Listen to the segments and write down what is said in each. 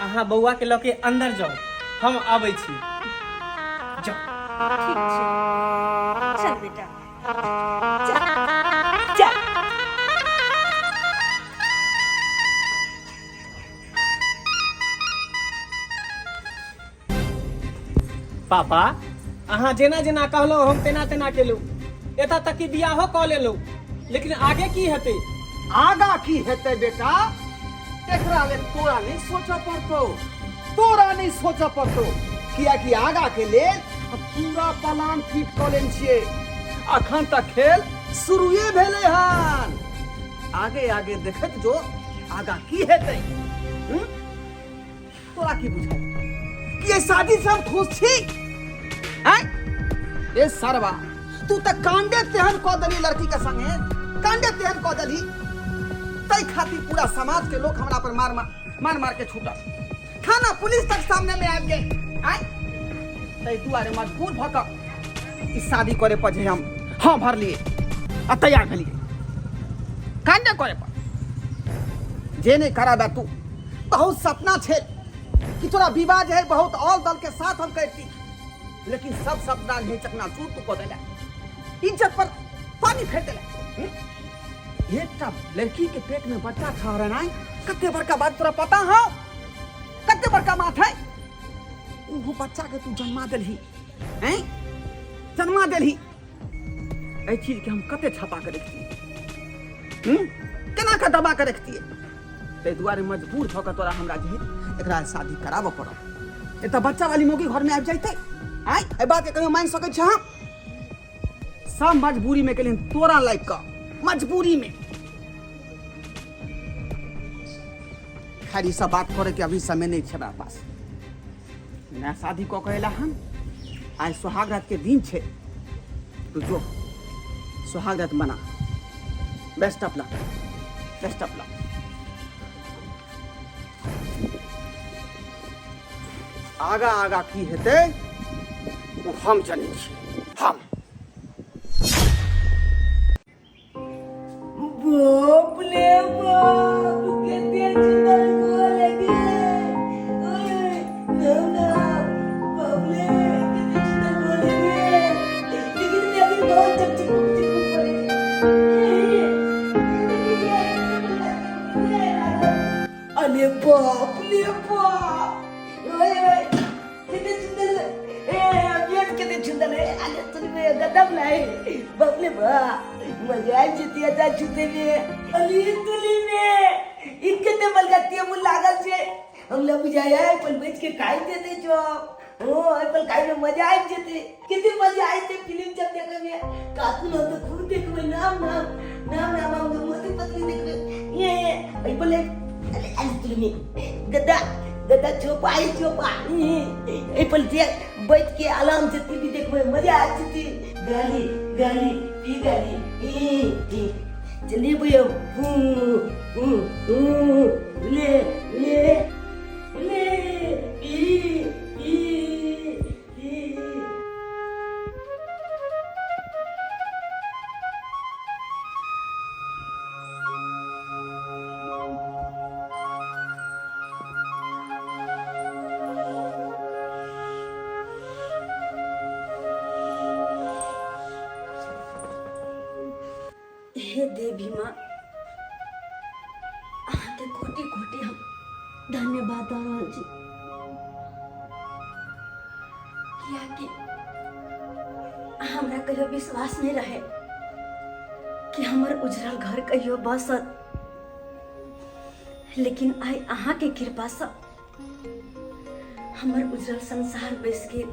अहाँ बौआ के लऽ के अंदर जाउ, हम आबै छी। जाउ। ठीक छै, चल बेटा, चल चल। पापा, अहाँ जेना जेना कहलहुँ हम तेना तेना केलहुँ, एतऽ तक कि बियाहो कऽ लेलहुँ, लेकिन आगे की हेतै? आगा की हेतै बेटा, एकरा लेल तोरा नहि सोचऽ पड़तौ, तोरा नहि सोचऽ पड़तौ, कियाकि आगा के लेल हम पूरा प्लान फिट कऽ लेने छियै। अखन तक खेल शुरुए भेलै हन, आगे आगे देखैत जो आगा की हेतै। हम्म? तोरा की बुझाइ कि एहि शादी से हम खुश छी? हैं ए सरवा, तू तऽ कांडे तेहन कऽ देली लड़की के संगे, कांडे तेहन कऽ देली, तै खातिर पूरा समाज के लोग हमरा पर मार मार मार मार के छूटल, थाना पुलिस तक सामने में आबि गेल। आय तै दुआरे मजबूर भऽ कऽ ई शादी करे पर जे हम हाँ भरलिए आ तैयार भेलिए कांडे करे पर। जे नहीं कराबे तू, बहुत सपना छे कि तोरा विवाह जे है बहुत ऑल दल के साथ हम करती, लेकिन सब सपना नहीं चकनाचूर तू कऽ देला, इज्जत पर पानी फेर देला। एकटा लड़की के पेट में बच्चा ठहरनाइ कते बड़का बात तोरा पता हौ? कते बड़का बात है? ओहो बच्चा के तू जन्मा देलही, हैं जन्मा देलही, एहि चीज के हम कते छपा के रखतियै, केना के दबा के रखतियै? ताहि दुआरे मजबूर भऽ कऽ तोरा हमरा जे है एकरा शादी कराबऽ पड़ल। एक तऽ बच्चा वाली मौगी घरमे आबि जैतै, आँय एहि बातके कहियो मानि सकै छी हम? सब मजबूरी में केलियन तोरा लाइक कऽ मजबूरी में। खैर ई सब बात करे के अभी समय नहीं छै हमरा पास। नया शादी कऽ के अयला हन, आइ सोहाग रात के दिन छै, तू जो सोहाग रात मना। Best of luck, best of luck. आगा आगा की हेतै ओ हम जनै छी हम। बाप रे बाप, कते सुंदर गोल गे। ओए ना ना, बाप रे कते सुंदर गोल गे। लेकिन मैं अभी बहुत चक चक चक करे। अरे बाप रे बाप, ओए ओए किती सुंदर, ए बेट किती सुंदर आहे। अरे तुम्ही गदम नाही, बाप रे बाप, मजा आबि जेती आता छुते में। अरे तुली में इतके ते बलगा टेबुल लागल छे, हमरा बुझाया है पर बैठ के खाई देते जो हो पर खाई में मजा आबि जेते। किती मजा आबि जेते फिल्म जब देखे में, कार्टून हम तो खूब देखबे, नाम नाम नाम नाम हम तो मोती पतली देखबे। ये ये पर अरे अरे तुली में गद्दा गद्दा चोपा आई चोपा, ए पर जे बैठ के आराम से टीवी देखबे मजा आ जेते। गाली गाली पी गाली, ए ए चलिए भैया, हूं हूं हूं ले ले ले ई ई ई। हे देवी माँ, अहाँके कोटि कोटि हम धन्यवाद दऽ रहल छी, कियाकि हमरा कहियो विश्वास नहि रहे कि हमर उजड़ल घर कहियो बसत, लेकिन आइ अहाँके कृपासँ हमर उजड़ल संसार बसि गेल।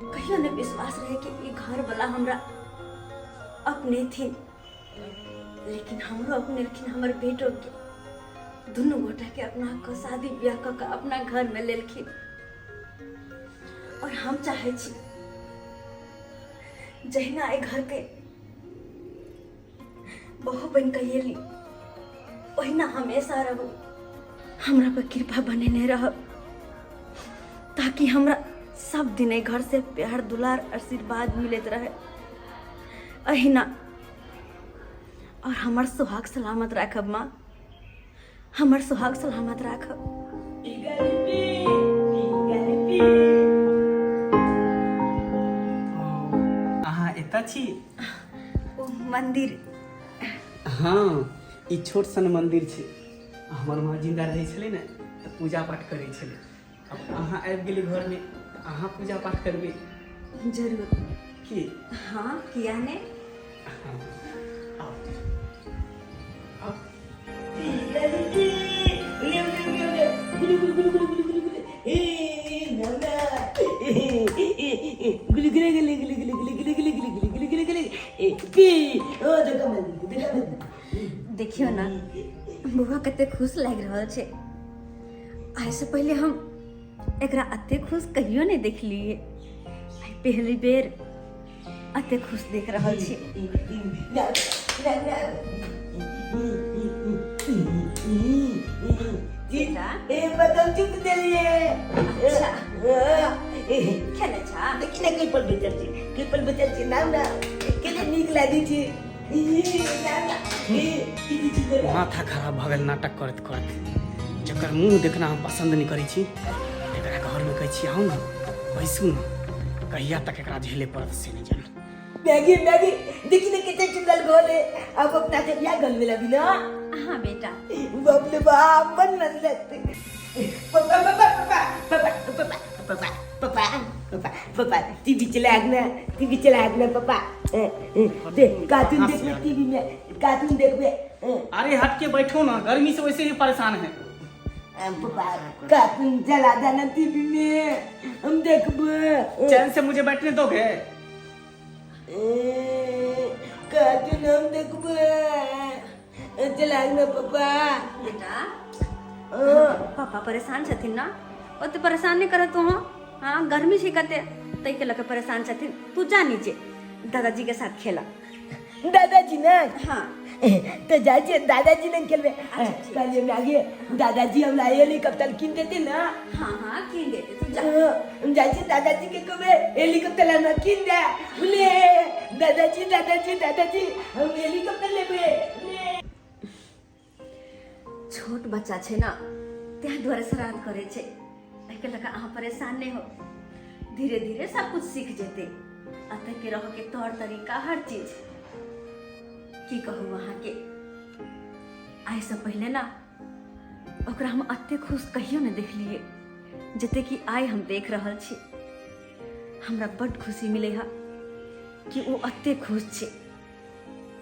कहियो नहि विश्वास रहे कि ई घर वाला हमरा अपने थिन, लेकिन हमरो अपने लेकिन हमर बेटो के दुनू गोटा के अपना कऽ शादी ब्याह कऽ के अपना घर में लेलखिन। और हम चाहे छी जहिना एहि घर के बहू बनि कऽ एली ओहिना हमेशा रहू, हमरा पर कृपा बनेने रहब, ताकि हमरा सब दिन एहि घर से प्यार दुलार आशीर्वाद मिलैत रहे अहिना, और हमर सुहाग सलामत राखब माँ। हमर सुहाग सलामत राखब। अहाँ एतऽ छी? ओ मंदिर। हाँ, ई छोट सन मंदिर छै। हमर माँ जिंदा रहै छलै ने तऽ पूजा पाठ करै छलै। अब अहाँ आबि गेली घरमे तऽ अहाँ पूजा पाठ करबै। जरूर। की? हाँ, किया ने। हाँ, आउ आउ। देखियौ ने बौआ कते खुश लागि रहल छै। आइसँ पहिले हम एकरा एते खुश कहियो नहि देखलियै। आइ पहली बेर एते खुश देख रहल छी। बेटा ए बदम चुप देलिए। अच्छा खेले छा? देखी ने कई पल बचल छी, कई पल बचल छी। नाम ना केते नीक लागै छै। नाम ना माथा खराब भऽ गेल नाटक करैत करैत। जकर मुँह देखना हम पसन्द नहि करै छी एकरा घरमे कहै छी आउ ने बैसू ने, कहिया तक एकरा झेले पड़त से नहि जान। मैगी मैगी देखी ने कितने सुंदर घर है। अब अपना के बियाह घर में लगी ना। हाँ बेटा। बाप रे बाप, मन मन लगते। पापा पापा पापा पापा पापा पापा पापा पापा पापा टीवी चला ना, टीवी चला ना पापा। दे कार्टून देखबे टीवी में, कार्टून देखबे। अरे हट के बैठो ना, गर्मी से वैसे ही परेशान है। पापा कार्टून चला देना टीवी में, हम देखबे। चैन से मुझे बैठने दोगे? कार्टून हम देखबे, चला ना पापा। बेटा पापा परेशान छथिन ना, ओते परेशान नहीं करत तू। हाँ गर्मी छै कते, ताहिके लऽ के परेशान छथिन। तू जा नीचे दादाजी के साथ खेला। दादाजी ना? हाँ। तो जाइ छियै दादाजी लग खेलबै। अच्छा, ठीक। कहलियै मैगी दादाजी हमरा हेलीकॉप्टर कीन देते ना? हाँ हाँ कीन देते, तू जा। हम जाइ छियै दादाजी के कहबै हेलीकॉप्टर हमरा कीन दे। बोले दादाजी दादाजी दादाजी हम हेलीकॉप्टर लेबै। ले। छोट बच्चा छै ना, ताहि दुआरे शरारत करै छै। एहिके लऽ कऽ अहाँ परेशान नहि हो, धीरे धीरे सब कुछ सीख जेतै। एतऽ के रहऽ के तौर तरीका हर चीज। की कहू अहाँके, आइसँ पहिले ना ओकरा हम एते खुश कहियो नहि देखलियै जते कि आइ हम देख रहल छी। हमरा बड्ड खुशी मिलै है कि ओ एते खुश छै,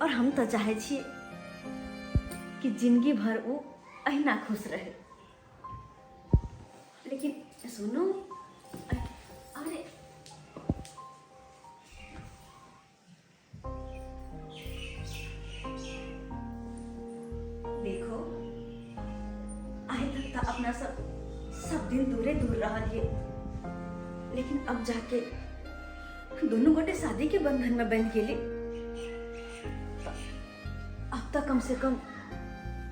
और हम तऽ चाहै छियै कि जिंदगी भर ओ अहिना खुश रहे। लेकिन सुनू, अरे देखो, आइ तक तऽ अपना सब सब दिन दूरे दूर रहलियै, लेकिन अब जाके दुनू गोटे शादी के बंधन में बंध गेली। अब तक कम से कम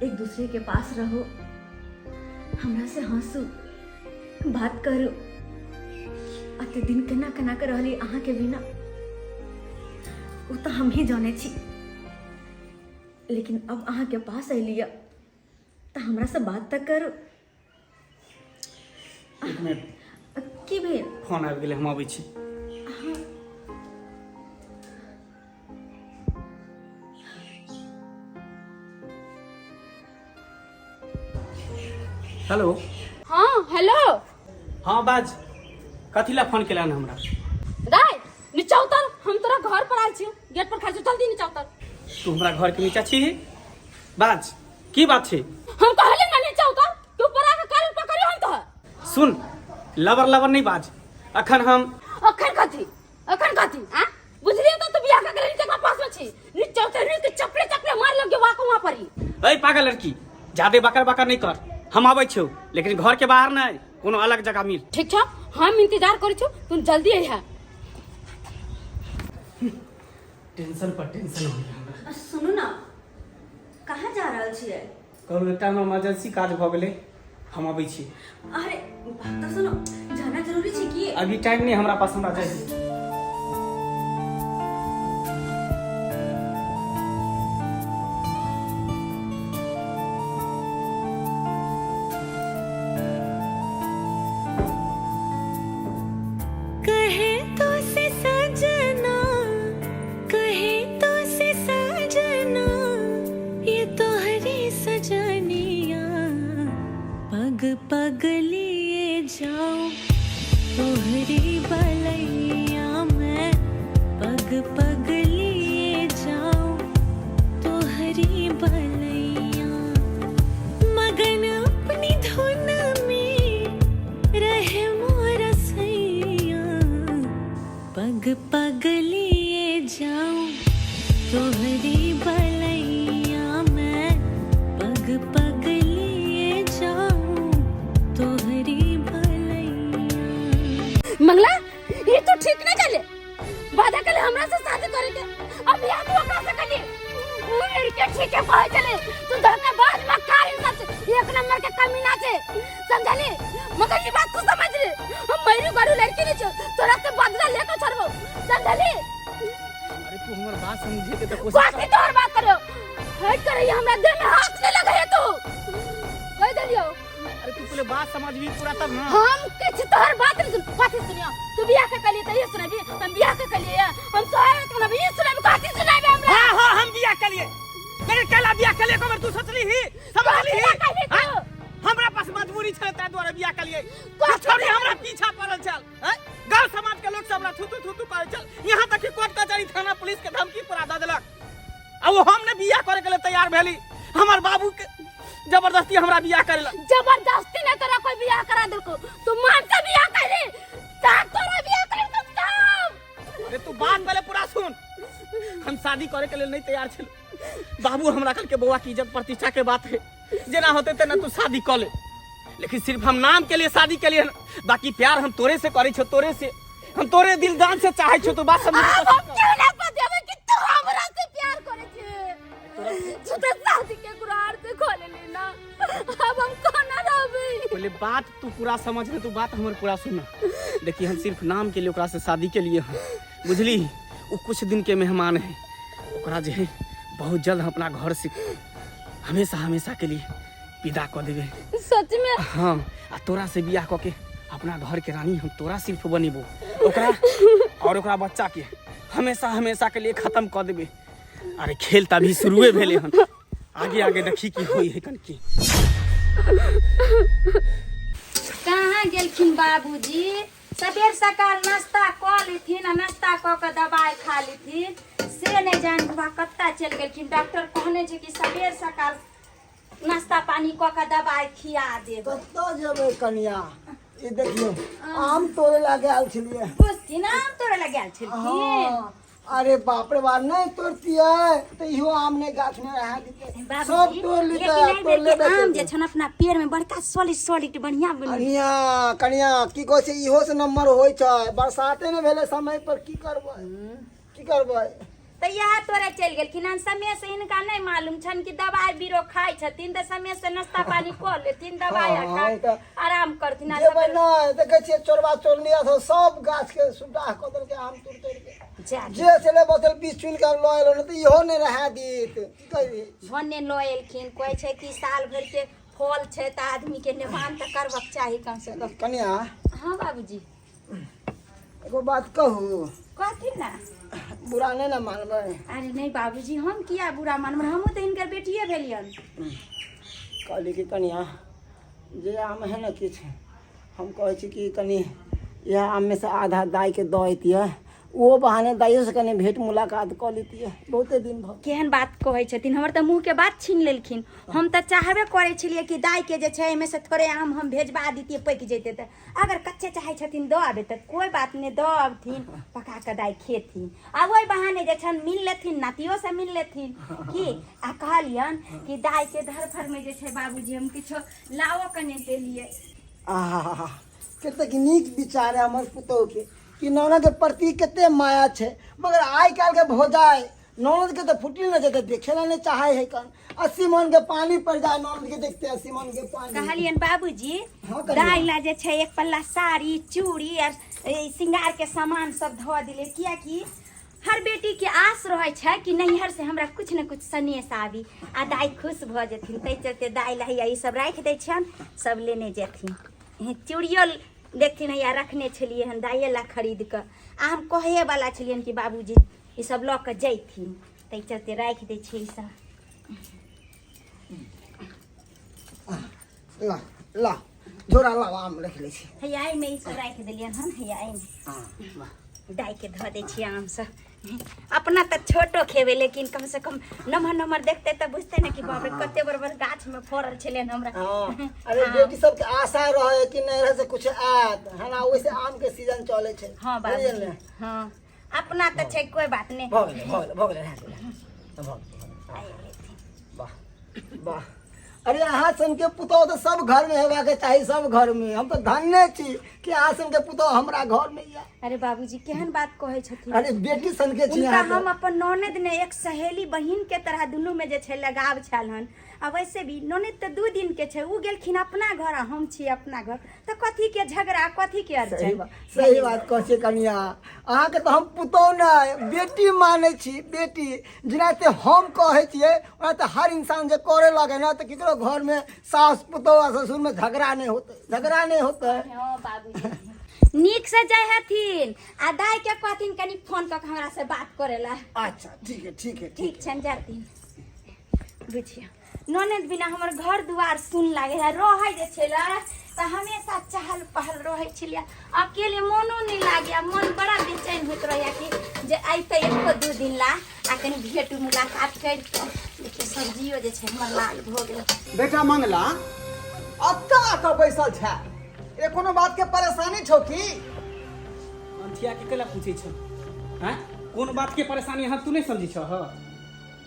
एक दूसरे के पास रहो, हमरा से हंसू, बात करू। अते दिन केना केना के रहली अहाँ के बिना, ओ तऽ हम ही जाने छी। लेकिन अब अहाँ के पास अयली तऽ हमरा से बात तऽ करू। एक मिनट। की भेल? फोन आबि गेलै, हम अबै छी। हेलो। हाँ हेलो। हाँ बाज, कथी ला फोन केला हमरा? दाय नीचा उतर, हम तोरा घर पर आयल छियौ, गेट पर खड़ा छियौ, जल्दी नीचा उतर। तू हमरा घर के नीचा छी? बाज, की बात छै? हम कहली ना नीचा उतर, तू ऊपर आके कान पकड़ियो हम तोहर। सुन, लबर लबर नहीं बाज, अखन हम अखन कथी, अखन कथी? आ बुझलिए तो तू बियाह के गेली तकरा पास में छी, नीचा उतर नी के चपले चपले मार लग वहां को वहां पर ही। ए पागल लड़की, ज्यादे बकर बकर नहीं कर, हम आबै छियौ लेकिन घर के बाहर नहीं, कोनो अलग जगह मिल। ठीक छौ, हम इंतजार करै छियौ, तू जल्दी अइहा। टेंशन पर टेंशन हो गेलै हमरा। सुनू ना, कहाँ जा रहल छियै? कहलहुँ एकटा हमरा इमरजेंसी काज भऽ गेलै, हम अबै छी। अरे बात तऽ सुनो, जाना जरूरी छै की? अभी टाइम नहीं हमरा पास, हमरा जाइ छै। पग पग लिए जाऊं तोहरी बलैया मैं पग पग लिए जाऊं तोहरी बलैया मगन अपनी धुन में रहे मोर सैया पग पग लिए जाऊं तोहरी बलैया मैं पग पग लिए जाऊं तोहरी बलैया। मंगला, ये तो ठीक नहीं चले। वादा कले हमरा से शादी करे के, अब या तू ओकरा से कली। उ लड़के ठीक है कहे चले, तू धोखेबाज मक्कार इंसान छे, एक नंबर के कमीना छे, समझली? मगर ये बात तू समझ ले, हम मैरी गोरू लड़की नहीं छो, तोरा से बदला लेके छोड़बो, समझली? अरे, तू हमर बात समझे के तो कोशिश बाकी तोहर बात करो, हट कर, हमरा देह में हाथ नहीं लगे तू, कह देलियो। अरे, तू पहले बात समझबी पूरा तब ना। हम किछ तोहर बात नहीं सुन। कथी सुनियो? तू बियाह के कलिए त ये सुनाबी, हम बियाह के कलिए हम सोहागत मनाबी ये सुनाबी, कथी सुनाबी हमरा? हाँ हाँ, हम बियाह के लिए, लेकिन कैला बियाह के लिए कबर तू सोचली ही, समझली ही? कथी कहली तू? हाँ? हमरा पास मजबूरी छले, ताहि दुआरे बियाह के लिए। कथी? छोड़ी हमरा पीछा पड़ल छल, हैं? गांव समाज के लोग सब हमरा थू थू थू थू करै छल, यहाँ तक कि कोर्ट कचहरी थाना पुलिस के धमकी पूरा दऽ देलक आ वो हम ने बियाह करे के लिए तैयार भेली, हमर बाबू के जबरदस्ती हमरा बियाह करेला। जबरदस्ती नहीं तोरा कोई बियाह करा देलको, तू मान से बियाह कर साथ तोरा बियाह करे तो साहब। अरे, तू बात पहले पूरा सुन। हम शादी करे के लिए नहीं तैयार छल, बाबू हमरा कल के बउआ की इज्जत प्रतिष्ठा के बात है, जेना होते तेना तू शादी कर ले, लेकिन सिर्फ हम नाम के लिए शादी के लिए न, बाकी प्यार हम तोरे से करे छो, तोरे से, हम तोरे दिल जान से चाहे छो, तू बात समझ। अब हम क्यों ना बतेबे कि तू हमरा से प्यार करे छे? तू तो शादी के गुरार से खोले लेना, अब हम कोना रहबे? पहले बात तू पूरा समझ ले, तू बात हमर पूरा सुन। देखिए, हम सिर्फ नाम के लिए ओकरा से शादी के लिए हैं, बुझली? वो कुछ दिन के मेहमान है, ओकरा जे है बहुत जल्द हम अपना घर से हमेशा हमेशा के लिए विदा कऽ देबै। सच में? हाँ, आ तोरा से बियाह कऽ के अपना घर के रानी हम तोरा सिर्फ बनेबो, ओकरा और ओकरा बच्चा के हमेशा हमेशा के लिए खत्म कऽ देबै। अरे, खेल तऽ अभी शुरुए भेलै हन, आगे आगे देखी की होइ है कनकी। कहाँ गेलखिन बाबूजी? सबेर सकाल नाश्ता कऽ लेथिन आ नाश्ता कऽ कऽ दबाइ खा लेथिन, से नहि जान बा कतऽ चलि गेलखिन। डॉक्टर कहने छै कि सबेर सकाल नाश्ता पानी कऽ कऽ दबाइ खिया देब। कतऽ जेबै कनिया? ई देखियौ, आम तोड़े ला गेल छलियै। बुझथिन, आम तोड़े लए गेल छलखिन? हँ, अरे बाप रे बाप, नहि तोड़तियै तऽ इहो आम नहि गाछ मे रहा दितै, सब बाबूजी तोड़ लितै। लेकिन एहि तोड़ बेर लेबे के आम जे केलकै। छन अपना पेड़ में बड़का सॉलिड सॉलिड बढ़िया बन। कनिया, कनिया, की कहै छै, इहो से नंबर होइ छै, बरसाते नहि भेलै समय पर, की करबै, की करबै? तऽ इएह तोरे चलि गेलखिन हन समय से। हिनका नहि मालूम छनि कि दबाइ बीरो खाइ छथिन तऽ समय से नाश्ता पानी कऽ लेथिन, दबाइ आर खा हँ, तऽ आराम करथिन आ जेबै सबेरे। नहि, देखै छियै चोरबा चोरनी सब सब गाछ के सुड्डाह कऽ देलकै आम तोड़ि तोड़ि के। जा। जे छलै बचल बीच चुनि कऽ लऽ एलहुँ, नहि तऽ इहो नहि रहए देत, की करी? भने लऽ एलखिन, कहै छै कि साल भरि के फल छै तऽ आदमी के नेवान तऽ करबाक चाही कम से कम। कनिया। हँ बाबूजी। एगो बात कहू? कहथिन ने। बुरा नहि ने मानबै? अरे नहि बाबूजी, हम किया बुरा मानबै? हमहूँ तऽ हिनकर बेटिए भेलियन। कहली कि कनिया, जे आम है ने किछु, हम कहै छी कि कनि इएह आममे से आधा दाइके दऽ अइतियै, ओहो बहाने दाइयोसँ कनि भेँट मुलाकात कऽ लेतियै, बहुते दिन भऽ। केहन बात कहै छथिन, हमर तऽ मुँहके बात छीन लेलखिन। हम तऽ चाहबे करै छलियै कि दाइके जे छै एहिमे से थोड़े आम हम भेजबा दितियै, पकि जैतै तऽ। अगर कच्चे चाहै छथिन दऽ आबै तऽ कोइ बात नहि, दऽ अबथिन, पका कऽ दाइ खेथिन आ ओहि बहाने जे छनि मिल लेथिन, नातियोसँ मिल लेथिन की। आ कहलियनि कि दाइके धरफड़मे जे छै बाबूजी, हम किछो लाओ कऽ नहि देलियै। आहा, कतेक नीक विचार है हमर पुतोहके कि ननदके प्रति कते माया छै। मगर आइ काल्हिके भौजाइ ननदके तऽ फुटली नहि जेतै, देखे ला नहि चाहे है कन, 80 मन के पानी पड़ जाए ननद के देखते, 80 मन के पानी। कहलियनि बाबूजी, हाँ, कनिया। दाइ ला जे छै एक पल्ला साड़ी चूड़ी आर श्रृंगार के सामान सब धऽ दिले, कियाकि हर बेटी के आस रहै छै कि नैहर से हमरा कुछ ने कुछ सनेस आबी आ दाइ खुश भऽ जेथिन। ताहि चलते दाइ ला हैया ई सब राखि दै छियनि, सब लेने जेथिन। हे, चूड़ियो देखथिन, हैया रखने छलियै हन दाइए ला खरीद कऽ आ हम कहैए वाला छलियनि कि बाबूजी ई सब लऽ कऽ जैथिन, ताहि चलते राखि दै छियै ई सब। ला ला। झोरा लाओ, आम रख लै छी। हैया एहिमे ई सब राखि देलियनि हन, हैया एहिमे दाइ के धऽ दै छियै आम सब। अपना तऽ छोटो खेबै, लेकिन कम से कम नमहर नमहर देखते तऽ बुझते ने कि बाप रे कते बड़ बड़ गाछ में फड़ल छलै हमरा। हाँ, अरे बेटी सबके आशा रहे कि नहीं रहे से कुछ आयत है ना, वैसे आम के सीजन चले छै। हाँ बुझलियै बाबूजी ने? हाँ, अपना तऽ छै, कोई बात नहीं। भऽ गेलै, भऽ गेलै, भऽ गेलै, रहए दियौ, भऽ गेलै। वाह वाह, अरे अहाँ सनके पुतोह तऽ सब घरमे हेबाक चाही, सब घरमे। हम तऽ धन्य छी कि अहाँ सनके पुतोह हमरा घरमे यऽ। अरे बाबूजी, केहन बात कहै छथिन? अरे बेटी सनके छी उनका अहाँके। हम अपन ननद ने एक सहेली बहिन के तरह दुनू में जे छै लगाव छल हन। आ वैसे भी ननद तऽ 2 दिन के छै, उ गेलखिन अपना घर आ हम छी अपना घर, तऽ कथी के झगड़ा, कथी के सही अड़चन? बात, सही बात कहै छियै कनिया। अहाँके तऽ हम पुतोह नहि बेटी मानै छी, बेटी जेना ते हम कहै छियै ओना तऽ हर इंसान जे करे लगे ना तऽ केकरो घरमे सास पुतोह आ ससुरमे झगड़ा नहि होतै, झगड़ा नहि होतै। हाँ बाबूजी, नीक से जाइ हथिन आ दाई के कहथिन कनी फोन कऽ के हमरा से बात करे ला। अच्छा ठीक है, ठीक है। ठीक छनि, जाथिन। बुझियौ, ननद बिना हमर घर दुआर सुन लागे है। रहै जे छलै तऽ हमेशा चहल पहल रहै छलियै, अकेले मोनो नहि लागैए, मन बड़ा बेचैन होइत रहैए कि जे अइतै एको 2 दिन ला आ कनि भेट मुलाकात करितै। देखियौ, सब्जियो जे छै हमर लाल भऽ गेल। बेटा मंगला, अत्ता आके बैसल छै, ए कोनो बात के परेशानी छौ की? अंठिया के कैला पूछै छौ? हैं, कोन बात के परेशानी अहाँ तू नहीं समझै छह?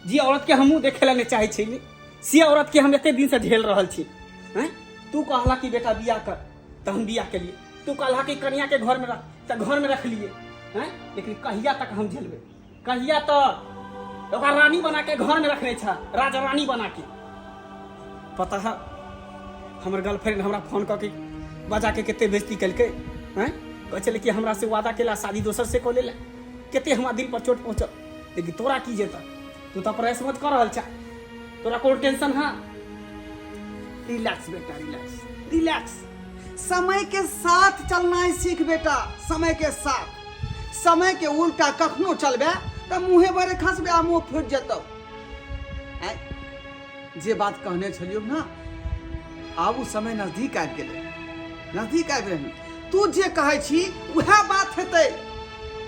जी औरत के हमहूँ देखे ला नहीं चाहे छी, से औरत के हम एते दिन से झेल रहल छी। हैं, तू कहला कि बेटा बियाह कर तऽ हम बियाह केलिए, तू कहला कि कनिया के घर में रख तऽ घर में रख लिए। हैं, लेकिन कहिया तक हम झेलबै, कहिया तक? ओकरा रानी बना के घर में रखने छा, राजा रानी बना के। पता है हमर गर्लफ्रेंड हमरा फोन कऽ के बजा के कते बेइज्जती केलकै? हैं, कहै छलै कि हमरा से वादा केला, शादी दोसर से कऽ लेला। कते हमरा दिल पर चोट पहुँचल। लेकिन तोरा की जेता, तू तऽ प्रयास मत कऽ रहल छा, तोरा कोन टेंशन है? रिलैक्स बेटा, रिलैक्स, रिलैक्स। समय के साथ चलना है सीख बेटा, समय के साथ। समय के उल्टा कखनो चलबे तऽ मुँहे भरे खसबे आ मुँह फूटि जेतौ। आँय, जे बात कहने छलियौ ना, आब ओ समय नजदीक आबि गेलै, नजदीक आबि रहै। तू जे कहै छी उएह बात हेतै।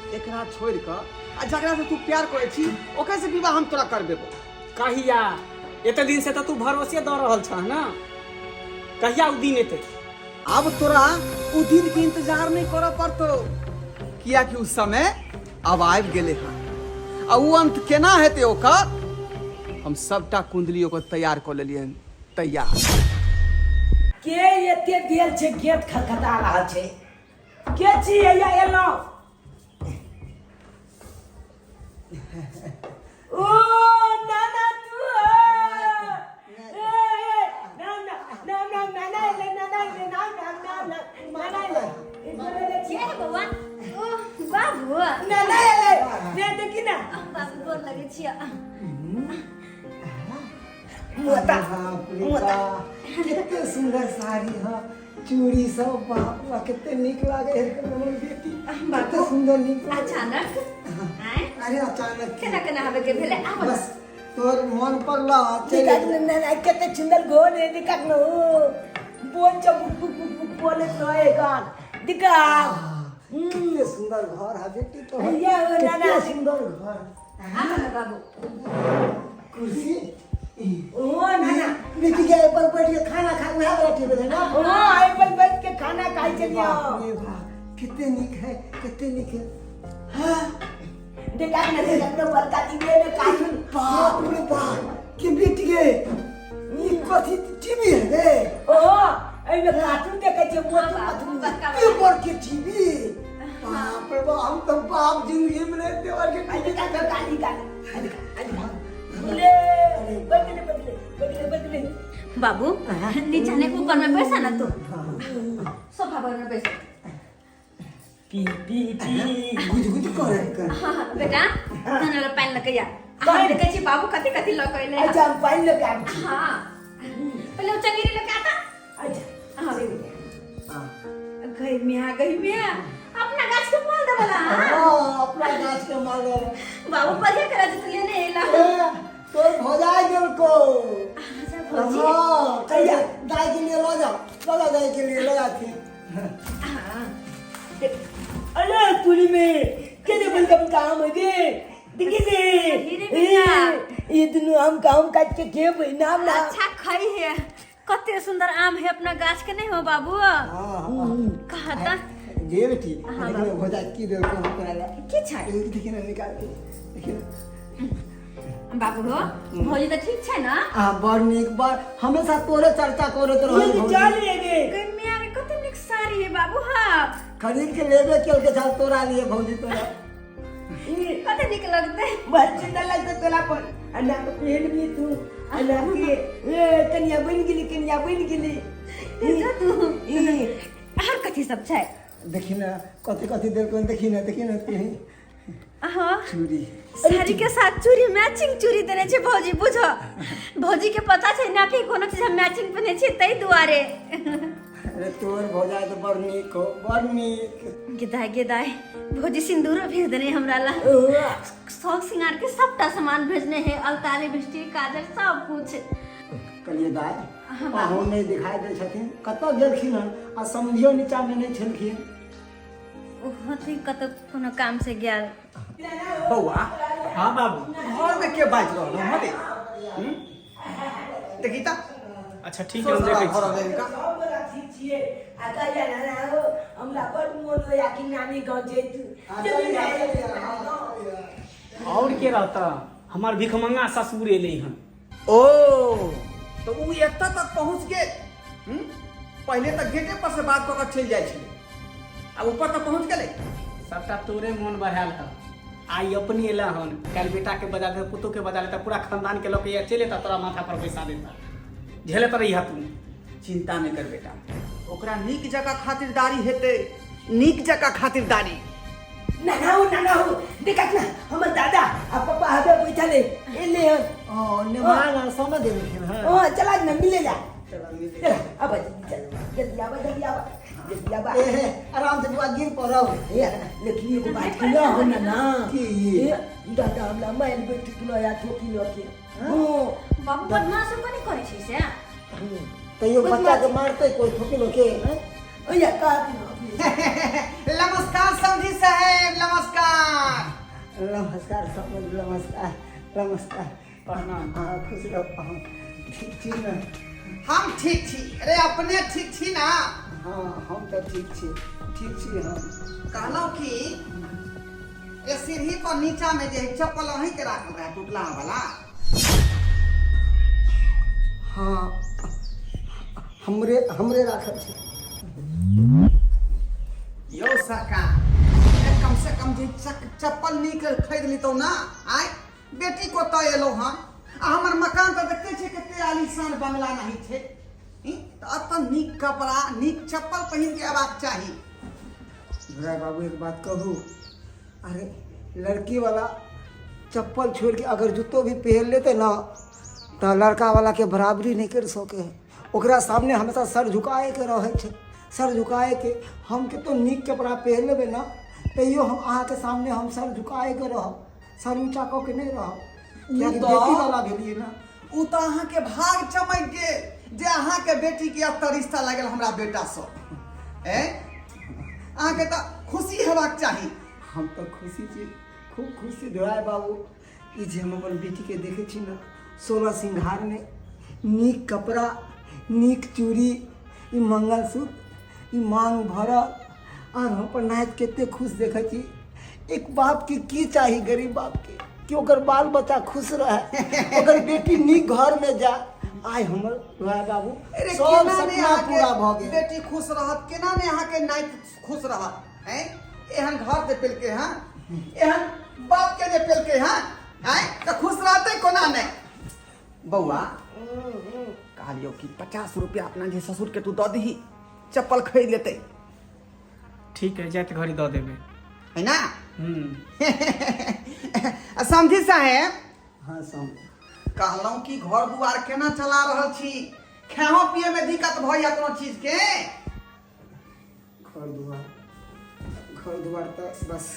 एकरा छोड़ि कऽ आ जकरा से तू प्यार करै छी ओकरे से विवाह हम तोरा करबेबो। कहिया? एते दिन से तऽ तू भरोसे दऽ रहल छह ना, कहिया उ दिन एतै? आब तोरा उ दिन के इंतजार नहीं करऽ पड़तौ, कियाकि उ समय आब आबि गेलै हन। आ उ अंत केना हेतै ओकर हम सबटा कुंडली ओकर तैयार कऽ लेलियै हन, तैयार। के एते देर छै गेट खटखटा रहल छै? के छी? हैया एलहुँ। ओ नाना तू ए ए नाम नाम नाम नाम नाना एलै, नाना एलै, नाम नाम नाम नाम नाना एलै। ई बोले ले के है बौआ? ओ बाबू, नाना एलै ने, देखी ना। बाबू, गोर लगै छियै। मोता बाप रे मोता बा, कते सुंदर साड़ी है, चूड़ी सब, बाप रे कते नीक लागे है हमर बेटी, कते सुंदर नीक लागे। अचानक आँय? अरे अचानक की? केना केना आबे के भेलै? आब बस तोर मन पड़ला चलि निकाल ना ना, कते सुंदर गोल है, निकाल नो बोल छ, बुक बुक बुक बुक बोले रहे गान दिखा। कते सुंदर घर है बेटी तो, भैया, ओ नाना। कते सुंदर घर। आब ने बाबू। कुर्सी ओ नाना, बेटी के एहि पर बैठ के खाना खा, उएह वाला टेबल है ना? ओ आई पर बैठ के खाना खाइ छलियै। बाप रे बाप, कते नीक है, कते नीक है। हाँ, देखा ना, देखा ना, बड़का टीवी में कार्टून। बाप रे बाप, के बेटी के ई कथी टीवी है रे? ओ एहिमे कार्टून देखै छियै, मोटू पतलू। बड़का एते बड़के टीवी, बाप रे बाप, हम तो बाप जिंदगी में नहीं एते बड़के आ टीवी देखा देखल। काली काली, आ देखा, आ देखा, ले बदले बदले बदले बदले। बाबू, नीचा ने ऊपर में बैसा ना, तू सोफा पर में बैसा। पी पी पी गुज गुज करे कर। हाँ हाँ, बेटा, तने ला पानि लऽ के आ। हम देखै छी बाबू कथी कथी लऽ के एलै। अच्छा, हम पानि लऽ के आबै छी। हाँ, पहिले ओ चंगेरी लऽ के आता। अच्छा। हाँ, गई मिया, गई मिया, अपना गाछ के माल देवला। हाँ, अपना गाछ के माल दे। बाबू, बढ़िया करा जे तू लेने एला। ए, तोर भौजाई गेल को। अच्छा भौजी। हाँ, कहिया दाई के लिए लऽ जाओ। लगा जाए के लिए लगाथिन। अरे तुरी में केने बलगम काम है गे देखी ने। धीरे बेटा। ये दुनू आम काम काट के खेबै नाम ना। अच्छा खाई है, कते सुंदर आम है अपना गाछ के, नहीं हो बाबू? हाँ। कहता गे बेटी। हाँ, देखी ना भौजाई की देलको हम तोरा ला। की छै? ए, देखी ना, निकाल के देखी ना। बाबू हो, भौजी तऽ ठीक छै ना? आ बड़ नीक, बड़ हमेशा तोरे चर्चा करैत रहै ये भौजी। जाली है गे। गई मियाँ के कते नीक साड़ी है बाबू। हाँ। खरीद के लेबे केलके छल तोरा लिए भौजी, तोरा। कते नीक लगतै। बड़ सुंदर लगतै तोरा पर अना के पहनबी तू अना के। ए कनिया बनि गेली, कनिया बनि गेली। जो तू ई आर कथी सब छै? देखी ना कथी कथी देलको, देखी ना, देखी ना तू। हाँ। चूड़ी। साड़ी के साथ चूड़ी, मैचिंग चूड़ी देने छै भौजी। बुझो भौजी के पता छै ना कि कोनो चीज हम मैचिंग पहिने छियै, ताहि दुआरे। अरे तोर भौजाई तऽ बड़ नीक हो, बड़ नीक। गेदाय गेदाय, भौजी सिंदूरो भेज देने हमरा ला, शौक श्रृंगार के सबटा सामान भेजने है, अलता, लिपस्टिक, काजल, सब कुछ। कहलियै दाय, पाहुन नहि दिखाई दै छथिन, कतऽ गेलखिन हन? आ समधियो नीचामे नहि छलखिन। ओहो तऽ कतौ कोनो काम से गेल। बौआ। हाँ बाबू। घर में के बाजि रहल हँ रे? देखी तऽ। अच्छा ठीक है, हम देखै भऽ छी। रहल है हिनका। सब बड़ा ठीक छियै आ कहिया नाना हो, हमरा बड़ मोन होया कि नानी गाँव जैतू। जेबी ना नानी गाँव? और के रहता, हमर भिखमंगा ससुर एलै हन। ओ तऽ उ एतऽ तक पहुँच गेल? पहिले तऽ गेटे पर से बात कऽ कऽ चलि जाइ छलै, आब ऊपर तक पहुँच गेलै। सबटा तोरे मोन बढ़ायल ह। आइ अपने एला हन, काल्हि बेटा के बजा देता, पुतोह के बजा लेता, पूरा खानदान के लऽ के चलि एता, तोरा माथा पर बैसा देता, झेलत रहिहा तू। चिंता नहि कर बेटा, ओकरा नीक जकाँ खातिरदारी हेतै, नीक जकाँ खातिरदारी। नाना हो, नाना हो, देखत ना हमर दादा आ पापा हबे बैठल है, एले हन। ओ नेमान आर समय देलखिन हँ। ओ चला ना मिले ला। चला मिले। चला अब चल, जल्दी आवा, जल्दी आवा, जल्दी आवा। ए हे, आराम से बुआ, गिर पड़ब। ए लेकिन एगो बात कहिया हो नाना। की? ए दादा हमरा मारि बैठ किलो या ठोकी लो के हो। बाबू बदमाश को नहीं करै छै से। तैयो बच्चा के मारते कोई ठोकी लोके? ओया का। नमस्कार समधी साहेब, नमस्कार। नमस्कार समझ, नमस्कार, नमस्कार। प्रणाम। हाँ, खुश रहो। हाँ, ठीक छी ने? हम ठीक छी। अरे अपने ठीक छी ना? हाँ, हम तऽ ठीक छी, ठीक छी हम। कहलहुँ कि ए सीढ़ी पर नीचा में जे है चप्पल अहीं के राखल रहे, टूटला वाला? हाँ, हमरे हमरे राखल छै। यौ सरकार, ए कम से कम जे चप्पल नीक खरीद लितौ ना। आय बेटी को तऽ एलहुँ हन आ हमर मकान तऽ देखते छियै कते आलीशान बंगला नहीं छै। तऽ एतऽ नीक कपड़ा, नीक चप्पल पहिन के अयबाक चाही। झुरा बाबू, एक बात कहू? अरे लड़की वाला चप्पल छोड़ के अगर जूतो भी पहन लेते ना तऽ लड़का वाला के बराबरी नहीं कर सके है। ओकरा सामने हमेशा सर झुकाए के रहै छै, सर झुकाए के। हम कतो नीक कपड़ा पहन लेबै ना, तैयो हम अहाँके सामने हम सर झुकाए के रहब, सर ऊँचा कऽ के नहि रहब, कियाकि बेटी वाला भेलियै ना। ओ तऽ अहाँके भाग चमकि गेल जे अहाँके बेटी के एतऽ रिश्ता लागल हमरा बेटासँ। ए अहाँके तऽ खुशी हेबाक चाही। हम तऽ खुशी छी, खूब खुशी धोराय बाबू। ई जे हम अपन बेटीके देखै छी ने 16 सिंघारमे, नीक कपड़ा, नीक चूड़ी, ई मंगलसूत्र, ई मांग भरल, आर हम अपन नाति कते खुश देखै छी। एक बापके की चाही गरीब बापके? कि ओकर बाल बच्चा खुश रहे, ओकर बेटी नीक घरमे जाय। आइ हमर धोराय बाबू अरे सब केना ने सपना पूरा भऽ अहाँके गेल। बेटी खुश रहत, केना ने अहाँके नाति खुश रहत? हैं, एहन घर जे पेलकै हँ, एहन बाप के जे पेलकै हँ, आँय तऽ खुश रहतै कोना नहि? बौआ, कहलियौ कि 50 रुपया अपना जे ससुर के तू दऽ दही, चप्पल खरीद लेतै। ठीक है, जाइत घड़ी दऽ देबै। है ना? हम्म। आ समझी साहेब। हाँ सम कहलहुँ कि घर दुआर केना चला रहल छी? खेहो पिए में दिक्कत भऽ या कोनो चीज के? घर दुआर, घर दुआर तऽ बस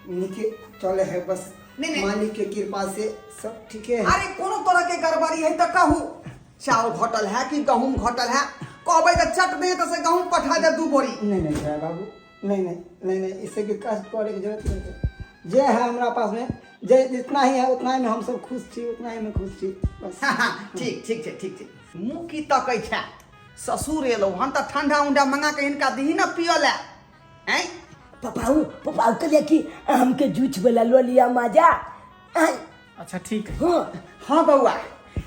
नीके चले है बस। नहीं, नहीं। मालिक के कृपा से सब ठीके है। अरे कोनो तरह के गड़बड़ी है तऽ कहू, चाउर घटल है कि गहूम घटल है, कहबै तऽ चट दे तऽ से गहूँम पठा दे दू बोरी। नहीं नहीं जया बाबू, नहीं नहीं नहीं नहीं, इससे के कष्ट करे के जरूरत नहीं है। जे है हमरा पास में, जे जितना ही है उतना ही में हम सब खुश छी, उतना ही में खुश छी बस। ठीक ठीक छै, ठीक छै। मुँह की तकै छै? ससुर एलौ हन तऽ ठंडा उंडा मंगा के हिनका दही ने पिय लए। आँय पपाऊ पपाऊ कहलिए कि हमके जूछ वाला लो लिया माजा। आँय। अच्छा ठीक है। हाँ। हाँ बउआ,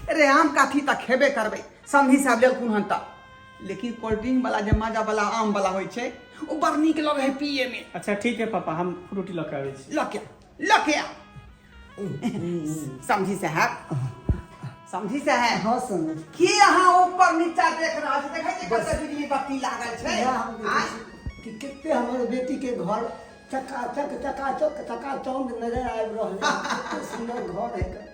अरे आम काठी तऽ खेबे करबै, समधी साहब लेलखुन हन तऽ, लेकिन कोल्ड ड्रिंक वाला जे माजा वाला आम वाला होइ छै ओ बड़ नीक लगै है पिए में। अच्छा ठीक है पापा, हम फ्रूटी लऽ के आबै छी। लऽ के लऽ के आ। समझी साहब, समझी साहब। हाँ समझ। की अहाँ ऊपर नीचा देख रहल छी? देखै छियै कते बिजली बत्ती लागल छै? इएह हम देखै आँय? छी कि कते हमर बेटी के घर चकाचक चकाचक चकाचौंध नजर आबि रहल है, कते सुंदर घर है।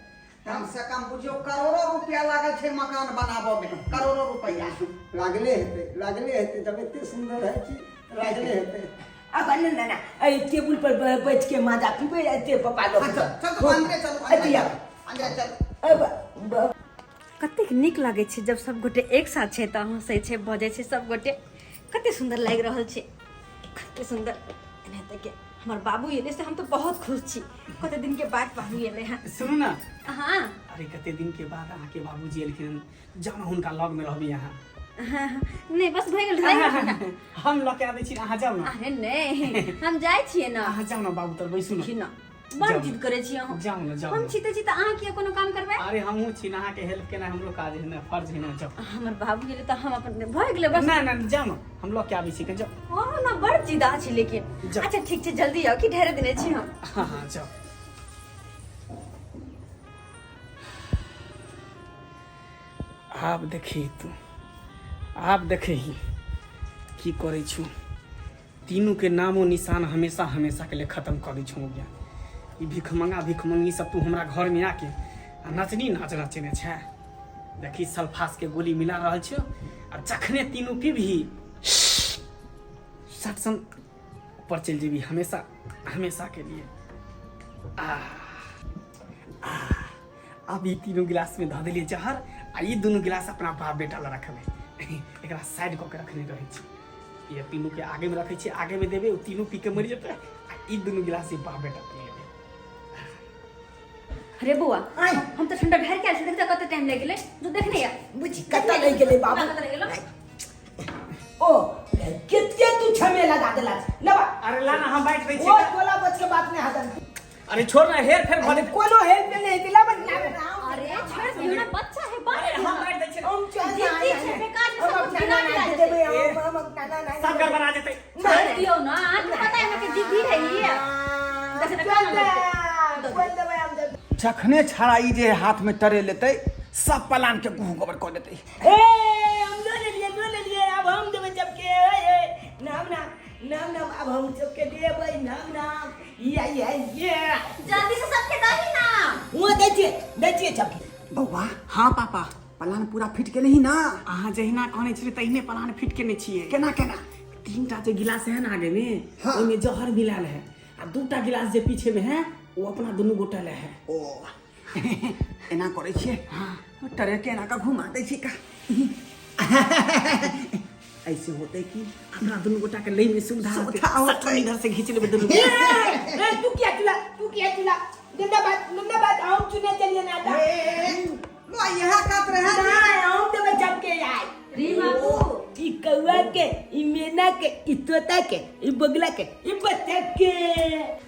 कम से कम बुझियौ करोड़ों रुपया लागल छै मकान बनाबऽ में, करोड़ों रुपया लागले हेतै, लागले हेतै, जब एते सुंदर है कि लागले हेतै। अब ना ना ना, एहि टेबुल पर बैठ के माजा पीबै एते पप्पा लोग। हाँ, चल, चल, तो अंदरे चलू, अंदरे अतिया। चलू, अंदरे चलू। अब, ब- कतेक नीक लागै छै जब सब गोटे एक साथ छै तऽ हँसै छै बजै छै सब गोटे, कते सुन्दर लागि रहल छै, कते सुन्दर। एनाहिते के हमर बाबू एलै से हम तऽ बहुत खुश छी, कते दिन के बाद बाबू एलै हँ। सुनू ना। हाँ। अरे कते दिन के बाद अहाँके बाबूजी एलखिन, जाउ ने हुनका लग में रहबी अहाँ। हाँ, हाँ। नहि बस भऽ गेल ढलाई घंटा। हम लऽ के आबै छी, अहाँ जाउ ने। अरे नहि, हम जाइ छियै ने। अहाँ जाउ ने बाबू तर बैसू ने। देखी ने, बड़ जाउ। जिद करै छी अहाँ। जाउ ने, जाउ हम ने। छी तऽ छी तऽ अहाँ किया कोनो काम करबै? अरे हमहूँ छी ने, अहाँके हेल्प केनाइ हमरो काज है ने, फर्ज है ने, जाउ। हमर बाबू गेलै तऽ हम अपन भऽ गेलै बस। ना ना जाउ ने, हम लऽ के आबै छी, जाउ। अहाँ ने बड़ जिदा छी लेकिन। जाउ। अच्छा ठीक छै, जल्दी आउ कि ढेरे देने छी हम। हाँ हाँ जाउ। आब देखी तू, आब देखही की करै छु। तीनू के नामो निशान हमेशा हमेशा के लिए खत्म कर दै छौ। ज्ञान ई भिखमंगा भिखमंगी सब तू हमरा घर में आके आ नचनी नाच नचेने छै। देखी सल्फास के गोली मिला रहल छौ, आ जखने तीनू पीबही सट सन ऊपर चलि जेबही हमेशा हमेशा के लिए। आ आ अब ई तीनू गिलास में धऽ देलियै जहर, आ ई दुनू गिलास अपना बाप बेटा लए रखबै। एकरा साइड कऽ के रखने रहै छी। ये तीनू के आगे में रखै छी, आगे में देबै, ओ तीनू पी के मरि जेतै, आ ई दुनू गिलास ई बाप बेटा पी लेबै। अरे बौआ, आँय। हम तऽ ठंडा ढारि के आयल छी, देख तऽ कते टाइम लागि गेलै, जो देखने या। बुझी कतऽ लागि गेलै बाबू? कतऽ लागि गेलौ? ओ कते तू छमे लगा देला लबा। अरे ला ना, हम बाँटि दै ओ छी। टोला बच के बात नहीं हतन। अरे छोड़ ना, हेर फेर भले कोनो हेल्प नहीं हेतै, लबा ना। अरे छोड़ दियौ ना, बच्चा है, बाँटि अरे दियौ हम ना। बाँटि दै छी। हम चल जिद्दी छै, बेकार में हम सब कुछ अपना गिना नाना मिला के जेतै। देबै, हम अपना नाना के सब गड़बड़ा जेतै। छोड़ दियौ ना, अहाँके पता है हमरा के जिद्दी है ई। देखै ना, चल केना दे, लगतै। बोल देबै हम देबै। जखने छाड़ा ई जे हाथ में टरे लेतै, सब पलान के गुह गोबर कऽ देतै। ए हम लो लेलिए, लो लेलिए, अब हम देबै सबके। ए, ए, नाम नाम नाम नाम, अब हम सबके देबै नाम नाम। या या या जल्दी से सबके दही ना। हुआ दै छियै, दै छियै सबके। बौआ। हाँ पापा, पलान पूरा फिट केलही ना? अहाँ जहिना कहने छलियै तहिने पलान फिट केने छियै। केना केना? तीनटा जे गिलास है ना आगे में, हाँ। ओहिमे जहर मिलायल है, आ दूटा गिलास जे पीछे में है वो अपना दुनू गोटा ले है। ओ एना करै छियै, टरे के एना कऽ घुमा दै छियै का, ऐसे होते कि अपना दुनू गोटा के लै में सुविधा होतै। सुविधा होतै। सटन इधर से घींच लेबै दुनू। ए, ए, तू क्या चुला, तू क्या चुला? गंदा बात, गंदा बात, हम चुने चलिए ना था। ए, लो यहाँ कात रहे हैं। ना, हम देबै सबके यार। रे बाबू। ई कौआ के, ई मेना के, ई तोता के, ई बगला के, ई बत्तख के।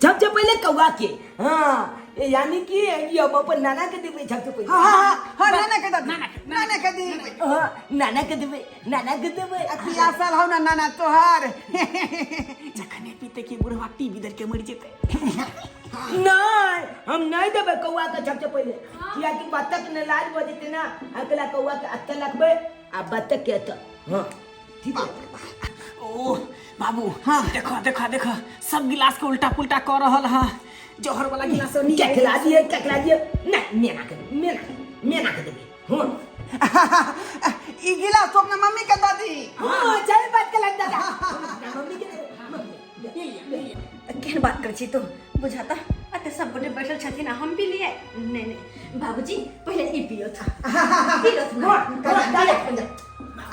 सबसे पहले कौआ के। हाँ, ए यानी कि ई हम अपन नाना के देबै सबसे पहले। हाँ, हाँ, हाँ, हाँ, नाना के दे, नाना के दे। हाँ, नाना के देबै, नाना के देबै। आ पियासल हौ ना नाना तोहार। जखने पीते कि बुढ़वा टी बिदर के मरि जेतै। नहीं, हम नहीं देबै कौआ के सबसे पहले, कियाकि बत्तख ने लाज भऽ जेतै ना, अकेला कौआ के अत्ते रखबै आ बत्तख के एतऽ। हाँ, ठीक है। ओ बाबू, हाँ देखो देखो देखो, सब गिलास के उल्टा पुल्टा कर रहल है। जहर वाला गिलास सब क्या खिला दिए, क्या खिला दिए? ना, मेना के, मेना, मेना के देबै। हाँ। ई गिलास तो अपना मम्मी के दऽ दी। हाँ, सही बात कहलक दादा। अपना मम्मी के देबै, मम्मी। केहन बात करै छी तू, बुझाता अते सब गोटे बैठल छथिन आ हम पी लिए। नहीं नहीं बाबूजी, पहले ई पियो था, पियो था। हाँ, हाँ, दादा,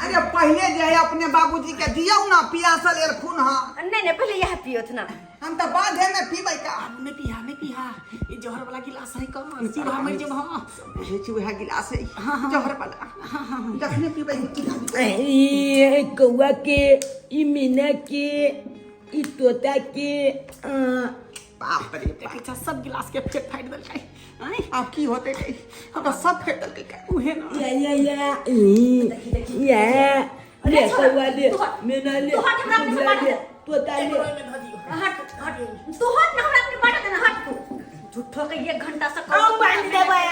अरे पहिले जे है अपने बाबूजी के दियौ ना पियासल एलखुन हँ। नहीं नहीं, पहले यह पियो ना। हम तऽ बाधे में पीबै का। नहीं पिया, नहीं पिया, ये जहर वाला गिलास है, कौन पीबा मर जब। हाँ, बुझै छी उएह गिलास है जहर वाला, जखने पीबै। ई कौआ के, ई मीना के, ई तोता के। बाप रे। देखै छा, सब गिलास के फेट फाटि देलकै। आँय? आब की होतै रे? हमरा सब फेट देलकै का। उहे ना। या या या ई या ले कौआ ले, मीना ले, तू हट, हमरा अपने से बगला बात ले, कर। तोता ले। हट हट, तू हट ना, हमरा अपने बाटा देना। हट तू, झूठो के एक घंटा से हम बांध देबै।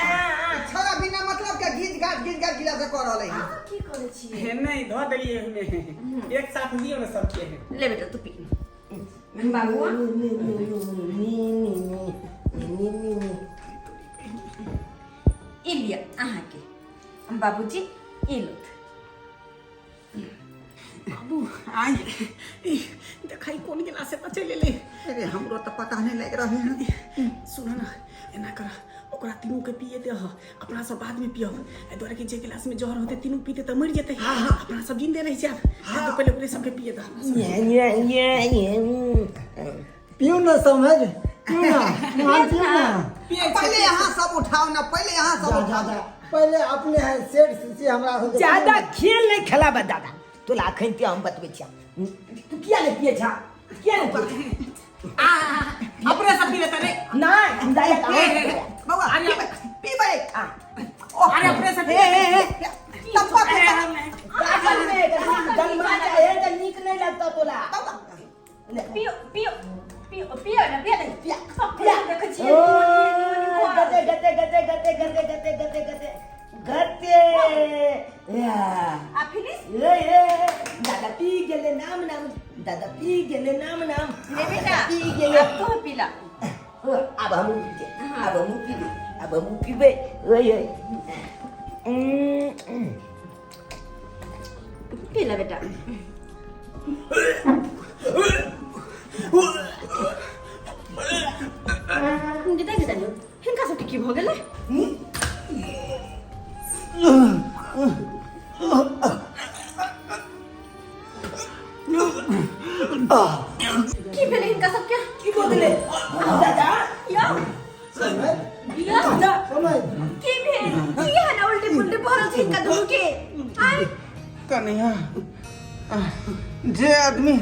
छोरा बिना मतलब के गीच गाच गीच गाच गिलास कऽ रहलै है। की करै छी? हे, नहीं धो देलिए हमें, एक साथ दियो ना सबके। ले बेटा, तू पी बाबू। ई लिअ अहाँके बाबूजी, ई लुथ। बाबू आइ ई देखै कोन गिलास से चलि एलै। अरे, हमरो तऽ पता नहीं लागि रहल है। सुन ना, एना कर, ओकरा तीनू के पिए दे, अपना सब बाद में पियब। एहि दुआरे कि जे गिलास में जहर होते, तीनू पीते तऽ मरि जेतै, अपना सब जिंदे रहि जायब। हाँ, पहिले ओकरे सबके पिए दे। या या या या। पियू ना समझ, पियू ना मोहन, पियू ना। पहिले यहाँ सब उठाओ ना, पहिले यहाँ सब जा जा उठाओ। जा, पहिले अपने है सेठ से हमरा सबके। ज्यादा खेल नहीं खेलाबे दादा, तोला अखन ते हम बतबै छिया। तू किया नहीं पिए छा? किया नहीं पिए छा? अपने सब पी लेते रे। नहीं, हम डायरेक्ट बौआ, पीबै पीबै। अरे, अपने से पी। हे हे हे, तप्पा के। गनमा चाहे तऽ नीक नहीं लगता तोला। पियो पियो पियो पियो ना, पियो ना, पिया। सब पिया देखै छियै। ओ गते गते गते गते गते गते गते गते गते या। आ फिनिश। ए ए, दादा पी गेले नाम नाम, दादा पी गेले नाम नाम। ले बेटा। पी गेले। अब तो पीला। ओ, आब हमहूँ पीबै, आब हमहूँ पीबै, आब हमहूँ पीबै। ओए ओए। पीला बेटा। देख देलियौ, हिनका सबके की भऽ गेलै? की भेलै हिनका सबके? की भऽ गेलै दादा? यौ। यौ। समय। की भेल? की है ना उल्टी पुल्टी भरल छै हिनका दुनू के? आय। कन्हैया, जे आदमी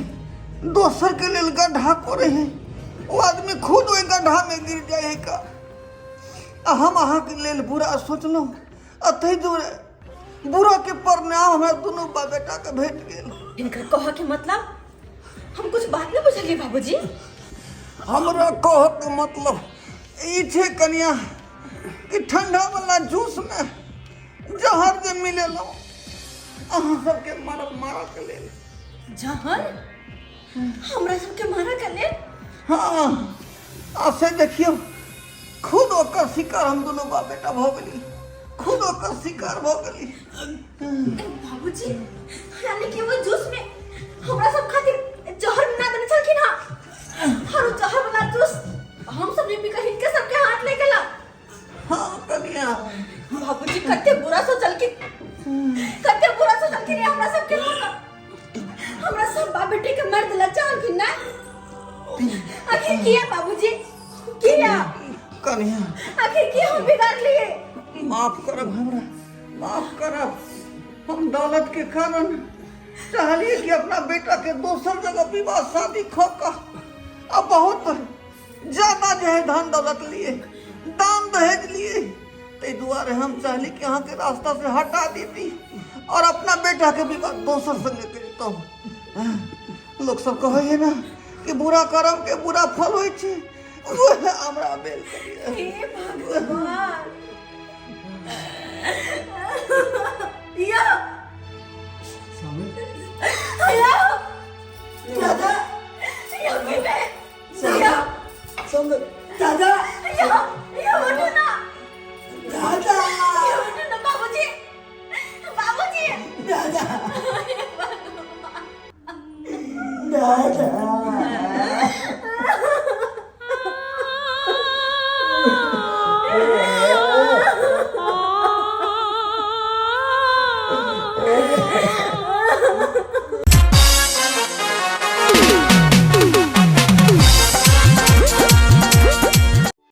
दोसर के लेल गड्ढा कोरे है, ओ आदमी खुद ओहि गड्ढा में गिर जाए है का। आ हम अहाँके लेल बुरा सोचलहुँ आ ताहि दुआरे बुरा के परिणाम हमरा दुनू बा बेटा के भेट गेल। हिनकर कहऽ के मतलब हम कुछ बात नहीं बुझलियै बाबूजी। हमरा कहऽ के मतलब ई छै कनिया कि ठंडा वाला जूस में जहर जे मिलेलहुँ अहाँ सबके मारऽ मारऽ के लेल। जहर हमरा सबके मारऽ के लेल? हाँ, आ से देखियौ, खुद ओकर शिकार हम दुनू बाप बेटा भऽ गेली, खुद ओकर शिकार भऽ गेली। बाबूजी, यानी कि वो जूस में हमरा सब खातिर जहर मिला देने छलखिन हां, और उ जहर वाला जूस हम सब नहीं पी के हिनके सबके हाथ ले गेला? हाँ कनिया। बाबूजी, कते बुरा सोचलखिन, कते बुरा सोचलखिन रे हमरा सबके लऽ कऽ। हमरा सब बाप बेटी के मर्द ला चाहलखिन ना? आखिर किया बाबूजी, किया? कनिया। आखिर की हम बिगाड़ लिए? माफ करब हमरा, माफ करब। हम दौलत के कारण चाहलिए कि अपना बेटा के दोसर जगह विवाह शादी खो कऽ आ बहुत ज्यादा जे है धन दौलत लिए, दान दहेज लिए। ताहि दुआरे हम चाहली कि अहाँके रास्ता से हटा देती और अपना बेटा के विवाह दोसर संगे करितहुँ। लोक सब कहै है ना कि बुरा कर्म के बुरा फल होइ छै, उएह हमरा भेल करिए। हे भगवान, या